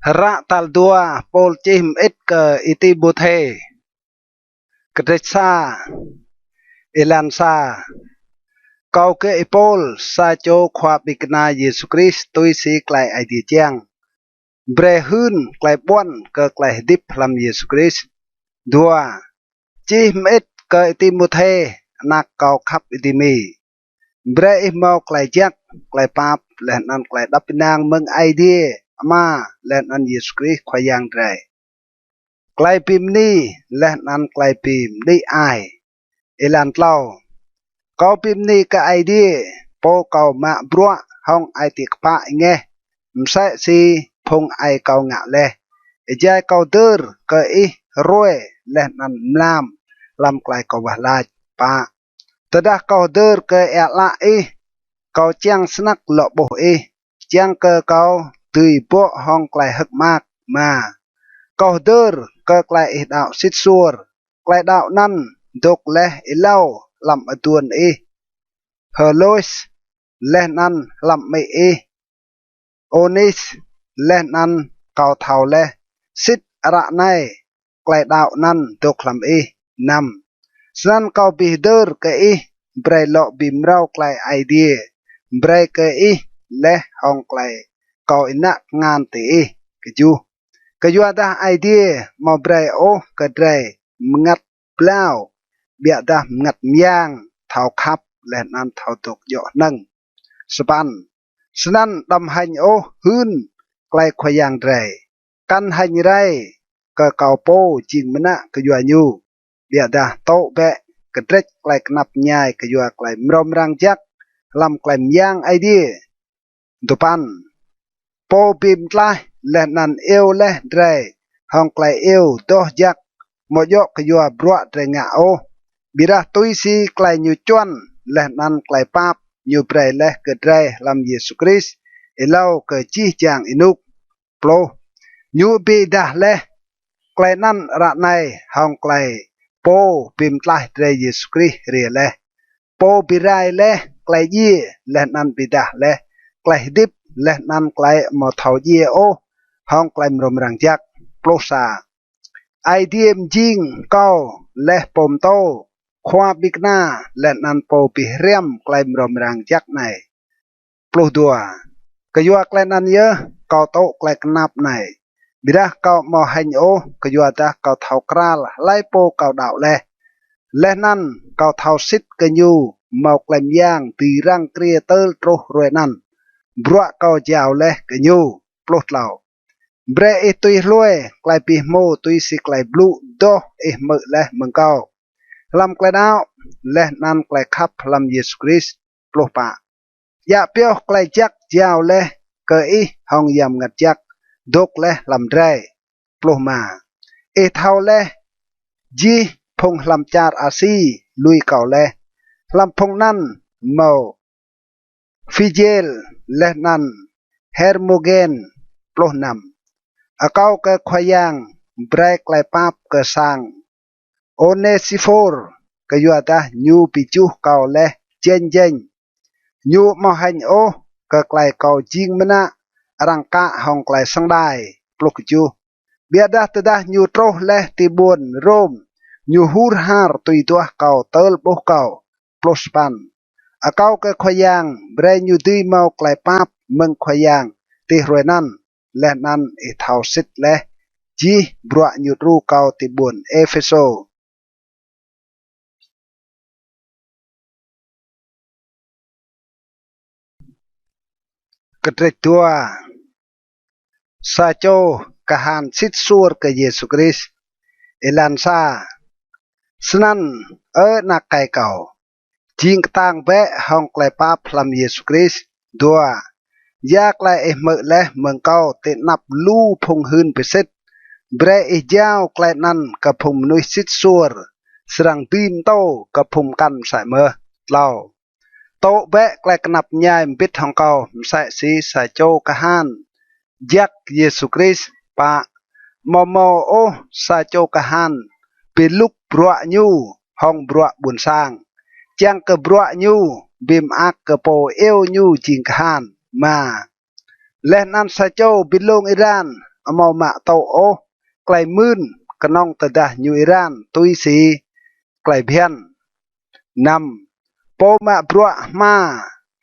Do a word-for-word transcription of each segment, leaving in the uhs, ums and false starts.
Hră tal dua Pôl čih mơĭt kơ Y-Timôthê. Kdrêč sa, êlan sa. Kâo gơ̆ Y-Pôl, sa čô khua ƀĭng kna Yêsu Krist tui si klei Aê Diê čiăng, brei hưn klei ƀuăn kơ klei hdĭp hlăm Yêsu Krist. Dua, čih mơĭt kơ Y-Timôthê, anak kâo khăp êdimi. Brei ih mâo klei jăk, klei pap, leh anăn klei êđăp ênang mơ̆ng Aê Diê Ama leh anăn Yêsu Krist Khua Yang drei. Klei bi mni leh anăn klei bi mđĭ ai. Êlan tlâo. Kâo bi mni kơ Aê Diê, pô kâo mă bruă hŏng ai tiê kpă êngeh, msĕ si phung aê kâo ngă leh, êjai kâo hdơr kơ ih hruê leh anăn mlam hlăm klei kâo wah lač. Pă. Tơdah kâo hdơr kơ êa ală ih, kâo čiăng snăk lŏ ƀuh ih, čiăng kơ kâo dưi bŏ hŏng klei hơ̆k mơak. Êma. Kâo hdơr kơ klei ih đăo sĭt suôr, klei đăo anăn dôk leh êlâo hlăm aduôn ih H'Lôis leh anăn hlăm amĭ ih Ônis, leh anăn kâo thâo leh sĭt ară anei klei đăo anăn dôk hlăm ih. Năm. Snăn kâo bi hdơr kơ ih brei lŏ bi mrâo klei Aê Diê brei kơ ih leh hŏng klei kâo ênă kngan ti ih. Kjuh. Kyuadah Aê Diê amâo brei ôh kơ drei mngăt blao, ƀiădah mngăt myang, thâo khăp, leh anăn thâo dôk djŏ hnơ̆ng. Sa păn. Snăn đăm hêñ ôh hưn klei Khua Yang drei, kăn hêñ rei kơ kâo pô jing mnă kyua ñu, ƀiădah tŭ bĕ kdrêč klei knap mñai kyua klei mrâo mrang jăk hlăm klei myang Aê Diê. Dua păn. Pô bi mtlaih leh anăn iêu leh drei hŏng klei iêu doh jăk, amâo djŏ kyua bruă drei ngă ôh, ƀiădah tui si klei ñu čuăn leh anăn klei pap ñu brei leh kơ drei hlăm Yêsu Krist êlâo kơ jih jang ênuk. Pluh. Ñu bi êdah leh klei anăn ară anei hŏng klei Pô bi mtlaih drei Yêsu Krist hriê leh, Pô bi rai leh klei djiê leh anăn bi êdah leh klei hdĭp leh anăn klei amâo thâo djiê ôh hŏng klei mrâo mrang jăk. Pluh sa. Aê Diê mjing kâo leh pô mtô, khua ƀĭng kna, leh anăn pô bi hriăm klei mrâo mrang jăk anei. Pluh dua. Kyua klei anăn yơh kâo tŭ klei knap anei, ƀiădah kâo amâo hêñ ôh, kyuadah kâo thâo kral hlei pô kâo đăo leh, leh anăn kâo thâo sĭt kơ ñu mâo klei myang dưi răng kriê tơl truh hruê anăn bruă kâo jao leh kơ ñu. Pluh tlâo. Brei ih tui hlue klei bi hmô tui si klei blŭ doh ih hmư̆ leh mơ̆ng kâo hlăm klei đăo leh anăn klei khăp hlăm Yêsu Krist. Pluh pă. Djă pioh klei jăk jao leh kơ ih hŏng Yang Mngăt Jăk dôk leh hlăm drei. Pluh êma. Ih thâo leh jih phung hlăm čar Asi lui kâo leh, hlăm phung anăn mâo Phijel leh anăn Hermôgen. Pluh năm. Akâo kơ Khua Yang brei klei pap kơ sang Ônêsiphôr, kyuadah ñu bi juh kâo leh jêñ jêñ. Ñu amâo hêñ ôh kơ klei kâo jing mnă arăng kă hŏng klei săng đai. Pluh kjuh. Ƀiădah tơdah ñu truh leh ti ƀuôn Rôm, ñu hur har tui duah kâo tơl ƀuh kâo. Pluh sa păn. Akâo kơ Khua Yang brei ñu dưi mâo klei pap mơ̆ng Khua Yang ti hruê anăn, leh anăn ih thâo sĭt leh jih bruă ñu đru kâo ti ƀuôn Êphêsô. Kdrêč dua. Sa čô kahan sĭt suôr kơ Yêsu Krist. Êlan sa. Snăn, Ơ anak êkei kâo, jing ktang bĕ hŏng klei pap hlăm Yêsu Krist. Dua. Ya klei ih hmư̆ leh mơ̆ng kâo ti anăp lu phung hưn bi sĭt, brei ih jao klei anăn kơ phung mnuih sĭt suôr, srăng dưi mtô kơ phung mkăn msĕ mơh. Tlâo. Tŭ bĕ klei knap mñai mbĭt hŏng kâo msĕ si sa čô kahan jăk Yêsu Krist. Pă. Amâo mâo ôh sa čô kahan bi lŭk bruă ñu hŏng bruă ƀuôn sang, čiăng kơ bruă ñu bi mơak kơ pô iêu ñu jing kahan. Êma. Leh anăn sa čô bi lông êran amâo mă tŭ ôh klei mưn knŏng tơdah ñu êran tui si klei bhiăn. Năm, pô mă bruă hma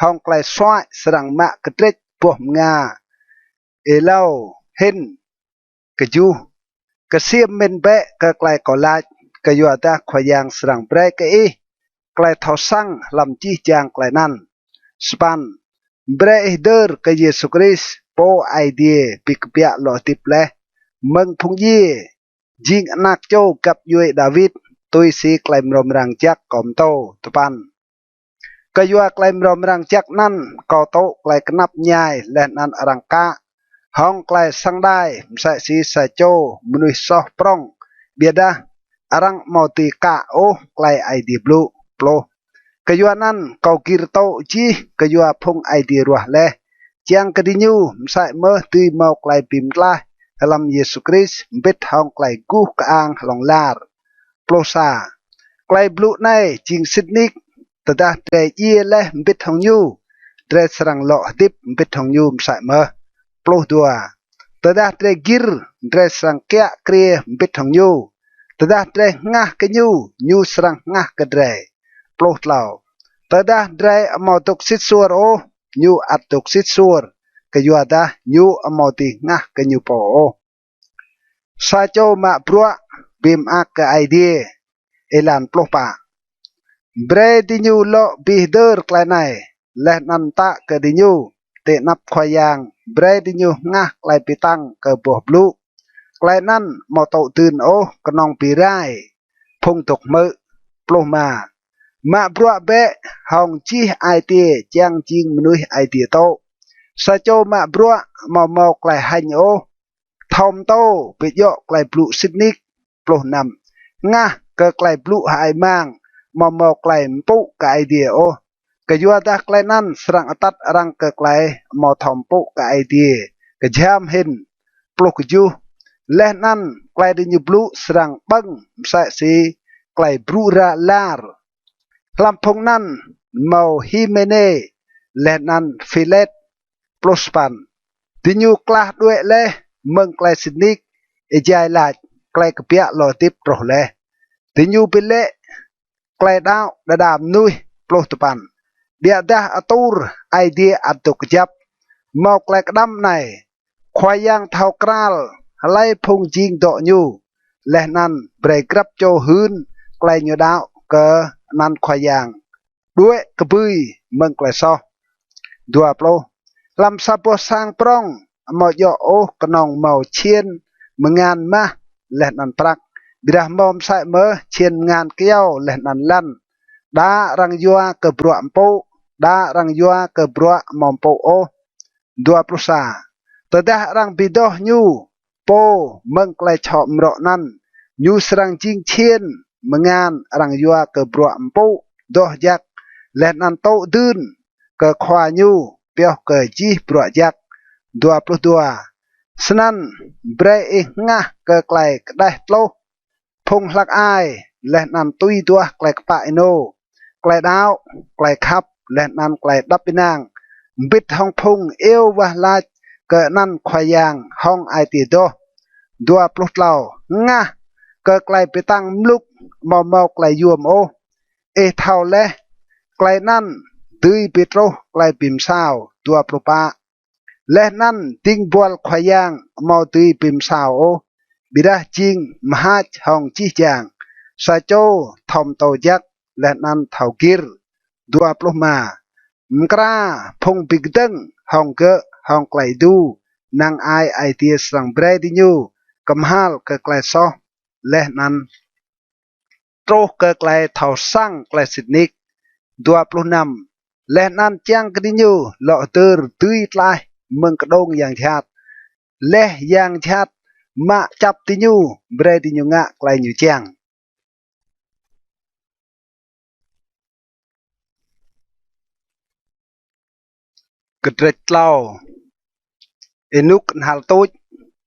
hŏng klei suăi srăng mă kdrêč boh mnga êlâo hĭn. Kjuh, ksiêm mĭn bĕ kơ klei kâo lač, kyuadah Khua Yang srăng brei kơ ih klei thâo săng hlăm jih jang klei anăn. Sa păn, brei ih hdơr kơ Yêsu Krist, Pô Aê Diê bi kbiă lŏ hdĭp leh mơ̆ng phung djiê, jing anak čô găp djuê Đawit, tui si klei mrâo mrang jăk kâo mtô. Dua păn, kyua klei mrâo mrang jăk anăn kâo tŭ klei knap mñai leh anăn arăng kă hŏng klei săng đai msĕ si sa čô mnuih soh prŏng, ƀiădah arăng amâo dưi kă ôh klei Aê Diê blŭ. Pluh, kyuanăn kâo gĭr tŭ jih kyua phung Aê Diê ruah leh, čiăng kơ diñu msĕ mơh dưi mâo klei bi mtlaih hlăm Yêsu Krist mbĭt hŏng klei guh kơang hlŏng lar. Pluh sa, klei blŭ anei jing sĭt nik, tơdah drei djiê leh mbĭt hŏng ñu, drei srăng lŏ hdĭp mbĭt hŏng ñu msĕ mơh. Pluh dua, tơdah drei gĭr, drei srăng kiă kriê mbĭt hŏng ñu. Tơdah drei hngah kơ ñu, ñu srăng hngah kơ drei. Pluh tlâo, tơdah drei amâo dôk sĭt suôr ôh, ñu ăt dôk sĭt suôr, kyuadah ñu amâo dưi hngah kơ ñu pô ôh. Sa čô mă bruă bi mơak kơ Aê Diê. Êlan pluh pă, brei diñu lŏ bi hdơr klei anei, leh anăn mtă kơ diñu, ti anăp Khua Yang brei diñu hngah klei bi tăng kơ boh blŭ. Klei anăn amâo tŭ dưn ôh knŏng bi rai phung dôk hmư̆. Pluh êma, mă bruă bĕ hŏng jih ai tiê čiăng jing mnuih Aê Diê tŭ. Sa čô mă bruă amâo mâo klei hêñ ôh, thâo mtô bi djŏ klei blŭ sĭt nik. Pluh năm, hngah kơ klei blŭ hơăi mang amâo mâo klei mpŭ kơ Aê Diê ôh, kyuadah klei anăn srăng atăt arăng kơ klei amâo thâo mpŭ kơ Aê Diê kjham hĭn. Pluh kjuh, leh anăn klei diñu blŭ srăng ƀơ̆ng msĕ si klei brŭ ră lar. Hlăm phung anăn mâo Himênê leh anăn Philêt. Pluh sa păn, diñu klah đuĕ leh mơ̆ng klei sĭt nik, êjai lač klei kbiă lŏ hdĭp truh leh. Diñu bi lĕ klei đăo đa đa mnuih. Pluh dua păn, ƀiădah atur Aê Diê ăt dôk kjăp. Mâo klei kđăm anei, Khua Yang thâo kral hlei phung jing dŏ ñu, leh anăn brei grăp čô hưn klei ñu đăo kơ anăn Khua Yang đuĕ kbưi mơ̆ng klei soh. Dua pluh, hlăm sa boh sang prŏng amâo djŏ ôh knŏng mâo čhiên mngan mah leh anăn prăk, ƀiădah mâo msĕ mơh čhiên mngan kyâo leh anăn lăn. Đa arăng yua kơ bruă mpŭ, đa arăng yua kơ bruă amâo mpŭ ôh. Dua pluh sa, tơdah arăng bi doh ñu pô mơ̆ng klei čhŏ mrŏ anăn, ñu srăng jing čhiên mngan arăng yua kơ bruă mpŭ doh jăk, leh anăn tŭ dưn kơ khua ñu pioh kơ jih bruă jăk. Dua pluh dua, snăn brei ih hngah kơ klei kđeh tluh phung hlăk ai, leh anăn tui duah klei kpă ênô, klei đăo, klei khăp, leh anăn klei êđăp ênang, mbĭt hŏng phung iêu wah lač kơ anăn Khua Yang hŏng ai tiê doh. Dua pluh tlâo, hngah kơ klei bi tăng mluk amâo mâo klei yuôm ôh. Ih thâo leh klei anăn dưi bi truh klei bi msao. Dua pluh pă, leh anăn dĭng buăl Khua Yang amâo dưi bi msao ôh, ƀiădah jing mhač hŏng jih jang, sa čô thâo mtô jăk leh anăn thâo gĭr. Dua pluh êma, mkra phung bi kdơ̆ng hŏng gơ̆ hŏng klei êdu, năng ai Aê Diê srăng brei diñu kmhal kơ klei soh leh anăn truh kơ klei thâo săng klei sĭt nik. Dua pluh năm, leh anăn čiăng kơ diñu lŏ hdơr dưi tlaih mơ̆ng kđông yang jhat, leh yang jhat mă čăp diñu, brei diñu ngă klei ñu čiăng. Kdrêč tlâo. Ênuk knhal tuč.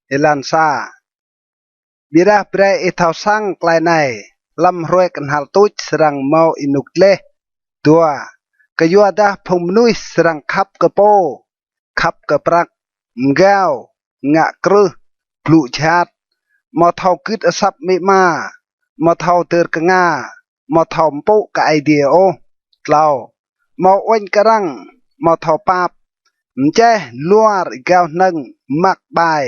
Êlan sa. Ƀiădah brei ih thâo săng klei anei, hlăm hruê knhal tuč srăng mâo ênuk dleh. Dua, kyuadah phung mnuih srăng khăp kơ pô, khăp kơ prăk, mgao, ngă krưh, blŭ jhat, amâo thâo gưt asăp amĭ ama, amâo thâo dơr knga, amâo thâo mpŭ kơ Aê Diê ôh. Tlâo, amâo uêñ kơ arăng, amâo thâo pap, mčeh luar êgao hnơ̆ng, măk ƀai,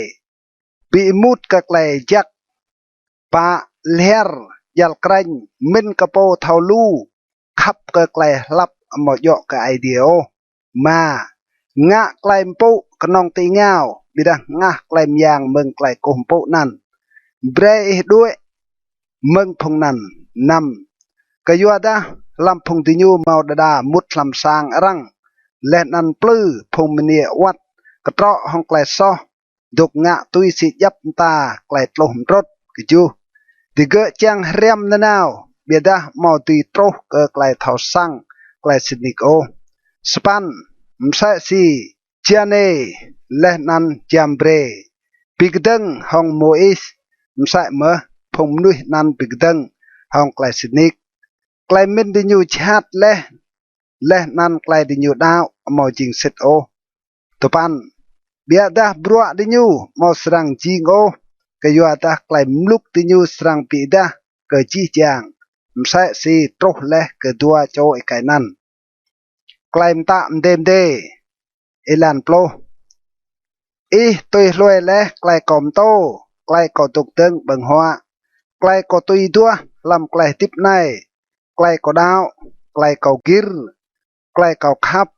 bi êmut kơ klei jăk. Pă, lhiăr, djăl krêñ, mĭn kơ pô thâo lu, khăp kơ klei hlăp amâo djŏ kơ Aê Diê ôh. Êma, ngă klei mpŭ knŏng ti êngao, ƀiădah hngah klei myang mơ̆ng klei kkuh mpŭ anăn. Brei ih đuĕ mơ̆ng phung anăn. Năm, kyuadah hlăm phung diñu mâo đa đa mŭt hlăm sang arăng, leh anăn mplư phung mniê awăt ktrŏ hŏng klei soh, dôk ngă tui si djăp mta klei tluh mtrŭt. Kjuh, digơ̆ čiăng hriăm nanao, ƀiădah amâo dưi truh kơ klei thâo săng klei sĭt nik ôh. Sa păn, msĕ si Jane leh anăn Jambre bi kdơ̆ng hŏng Môis, msĕ mơh phung mnuih anăn bi kdơ̆ng hŏng klei sĭt nik. Klei mĭn diñu jhat leh, leh anăn klei diñu đăo amâo jing sĭt ôh. Dua păn, ƀiădah bruă diñu amâo srăng jing ôh, kyuadah klei mluk diñu srăng bi êdah kơ jih jang, msĕ si truh leh kơ dua čô êkei anăn. Klei mtă mdê mdê. Êlan pluh. Ih tui hlue leh klei kâo mtô, klei kâo dôk dơ̆ng ƀơ̆ng huă, klei kâo tui duah hlăm klei hdĭp anei, klei kâo đăo, klei kâo gĭr, klei kâo khăp,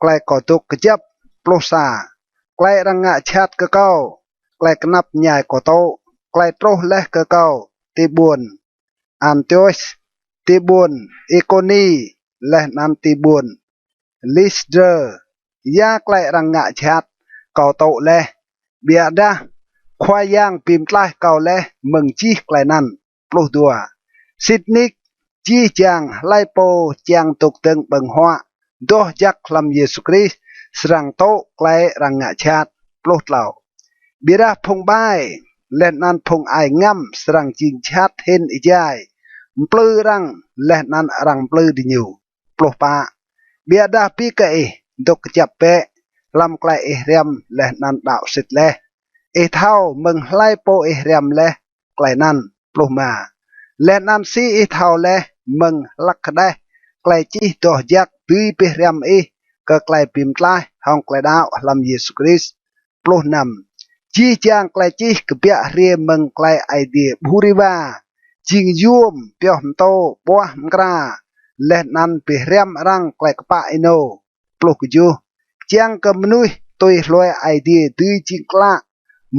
klei kâo dôk kjăp. Pluh sa. Klei arăng ngă jhat kơ kâo, klei knap mñai kâo tŭ, klei truh leh kơ kâo ti ƀuôn Antiôs, ti ƀuôn Ikôni, leh anăn ti ƀuôn Listrơ. Ya klei arăng ngă jhat kâo tŭ leh, ƀiădah Khua Yang bi mtlaih kâo leh mơ̆ng jih klei anăn. Pluh dua. Sĭt nik, jih jang hlei pô čiăng dôk dơ̆ng ƀơ̆ng huă, doh jăk hlăm Yêsu Krist, srăng tŭ klei arăng ngă jhat. Pluh tlâo. Ƀiădah phung ƀai leh anăn phung ai ngăm srăng jing jhat hĭn êjai, mplư arăng leh anăn arăng mplư diñu. Pluh pă. Ƀiădah bi kơ ih, dôk kjăp bĕ hlăm klei ih hriăm leh anăn đăo sĭt leh. Ih thâo mơ̆ng hlei pô ih hriăm leh klei anăn. Pluh êma. Leh anăn si ih thâo leh mơ̆ng hlăk hđeh klei čih doh jăk dưi bi hriăm ih kơ klei bi mtlaih hŏng klei đăo hlăm Yêsu Krist. Pluh năm. Jih jang klei čih kbiă hriê mơ̆ng klei Aê Diê ƀhur êwa, jing yuôm pioh mtô ƀuah mkra, leh anăn bi hriăm arăng klei kpă ênô. Pluh kjuh. Čiăng kơ mnuih tui hlue Aê Diê dưi jing klă,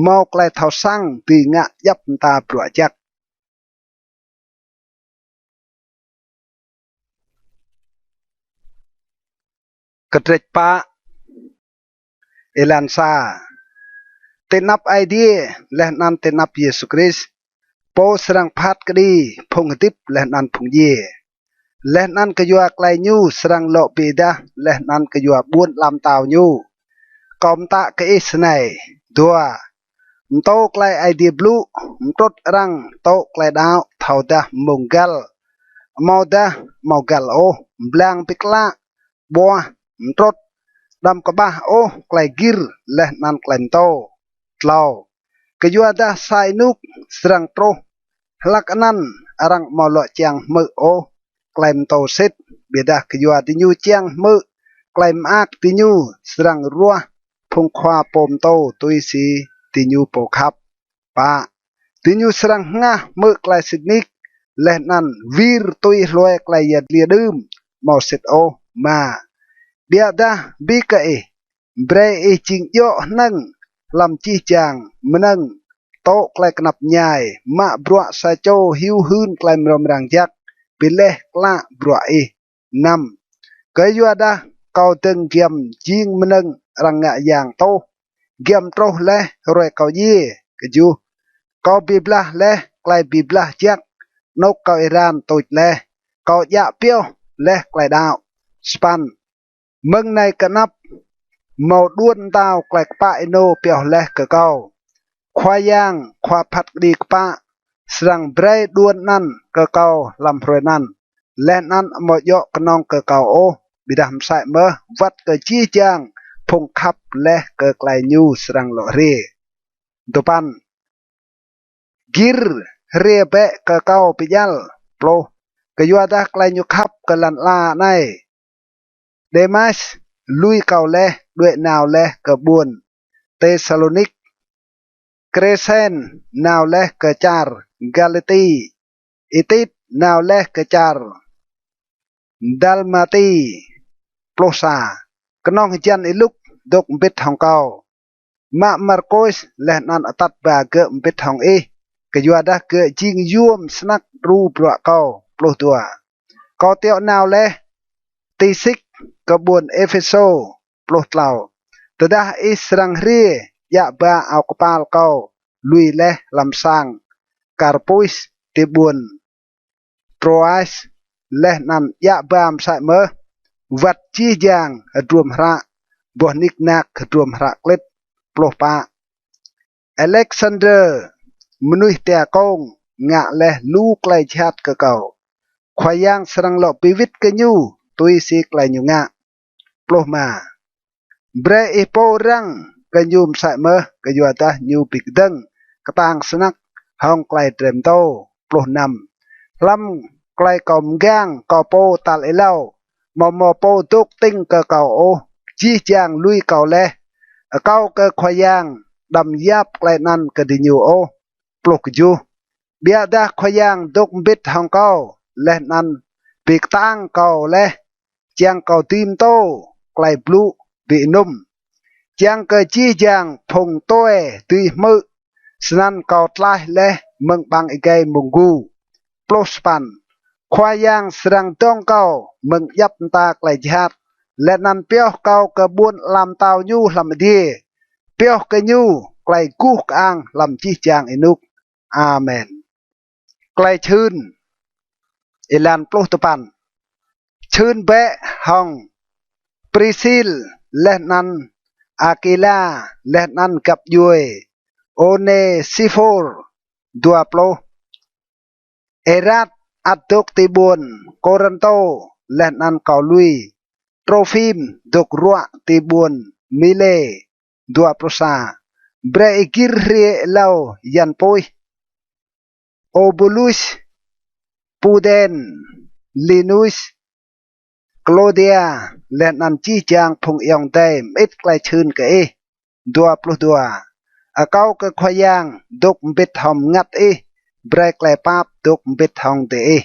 mâo klei thâo săng dưi ngă djăp mta bruă jăk. Kdrêč pă. Êlan sa. Ti anăp Aê Diê leh anăn ti anăp Yêsu Krist, pô srăng phat kđi phung hdĭp leh anăn phung djiê, leh anăn kyua klei ñu srăng lŏ bi êdah leh anăn kyua ƀuôn ala mtao ñu, kâo mtă kơ ih snei. Dua. Mtô klei Aê Diê blŭ, mtrŭt arăng tŭ klei đăo thâodah mmông găl, amâodah amâo găl ôh, mblang bi klă, ƀuah, mtrŭt, đăm kƀah ôh klei gĭr leh anăn klei mtô. Tlâo. Kyuadah sa ênuk srăng truh, hlăk anăn arăng amâo lŏ čiăng hmư̆ ôh klei mtô sĭt, ƀiădah kyua diñu čiăng hmư̆ klei mơak diñu srăng ruah phung khua pô mtô tui si diñu pô khăp. Pă. Diñu srăng hngah hmư̆ klei sĭt nik, leh anăn wir tui hlue klei yăl dliê đưm amâo sĭt ôh. Êma. Ƀiădah bi kơ ih, brei ih jing djŏ hnơ̆ng hlăm jih jang mnơ̆ng, tŭ klei knap mñai, mă bruă sa čô hiu hưn klei mrâo mrang jăk, bi leh klă bruă ih. Năm. Kyuadah kâo dơ̆ng giăm jing mnơ̆ng arăng ngă yang tuh, giăm truh leh hruê kâo djiê. Kjuh. Kâo bi blah leh klei bi blah jăk, anôk kâo êran tuč leh, kâo djă pioh leh klei đăo. Sa păn. Mơ̆ng anei kơ anăp mâo đuôn mtao klei kpă ênô pioh leh kơ kâo. Khua Yang, Khua phat kđi kpă, srăng brei đuôn anăn kơ kâo hlăm hruê anăn, leh anăn amâo djŏ knŏng kơ kâo ôh, ƀiădah msĕ mơh wăt kơ jih jang phung khăp leh kơ klei ñu srăng lŏ hriê. Dua păn. Gĭr hriê bĕ kơ kâo bi djăl. Pluh. Kyuadah klei ñu khăp kơ lăn ala anei. Dêmas lui kâo leh, đuĕ nao leh kơ ƀuôn Têsalônik. Krêsen nao leh kơ čar Galati. Y-Tit nao leh kơ čar Dalmati. Pluh sa. Knŏng hjăn Y-Luk dôk mbĭt hŏng kâo. Mă Markôs leh anăn atăt ba gơ̆ mbĭt hŏng ih, kyuadah gơ̆ jing yuôm snăk đru bruă kâo. Pluh dua. Kâo tiŏ nao leh Tisik kơ ƀuôn Êphêsô. Pluh tlâo. Tơdah ih srăng hriê, djă ba ao kpal kâo lui leh hlăm sang Karpus ti ƀuôn Trôas, leh anăn djă ba msĕ mơh wăt jih jang hdruôm hră, boh nik nak hdruôm hră klĭt. Pluh pă. Aleksandơr, mnuih tia kông, ngă leh lu klei jhat kơ kâo. Khua Yang srăng lŏ bi wĭt kơ ñu tui si klei ñu ngă. Pluh êma. Brei ih pô răng kơ ñu msĕ mơh, kyuadah ñu bi kdơ̆ng ktang snăk hŏng klei drei mtô. Pluh năm. Hlăm klei kâo mgang kâo pô tal êlâo, amâo mâo pô dôk tĭng kơ kâo ôh, jih jang lui kâo leh. Akâo kơ Khua Yang đăm yap klei anăn kơ diñu ôh. Pluh kjuh. Ƀiădah Khua Yang dôk mbĭt hŏng kâo, leh anăn bi ktang kâo leh, čiăng kâo dưi mtô klei blŭ bi ênŭm, čiăng kơ jih jang phung tue dưi hmư̆, snăn kâo tlaih leh mơ̆ng ƀăng êgei mmông gu. Pluh sa păn. Khua Yang srăng dŏng kâo mơ̆ng djăp mta klei jhat, leh anăn pioh kâo kơ ƀuôn ala mtao ñu hlăm adiê, pioh kơ ñu klei guh kơang hlăm jih jang ênuk. Amen. Klei čhưn. Êlan pluh dua păn. Čhưn bĕ hŏng Prisil leh anăn Akila leh anăn găp djuê Ônêsiphôr. Dua pluh. Êrat ăt dôk ti ƀuôn Kôrantô, leh anăn kâo lui Trôphim dôk ruă ti ƀuôn Milê. Dua pluh sa. Brei ih gĭr hriê êlâo yan puih Ôbulus, Pudên, Linus, Klôdia, leh anăn jih jang phung ayŏng adei mơĭt klei čhưn kơ ih. Dua pluh dua. Akâo kơ Khua Yang dôk mbĭt hŏng mngăt ih, brei klei pap dôk mbĭt hŏng diih.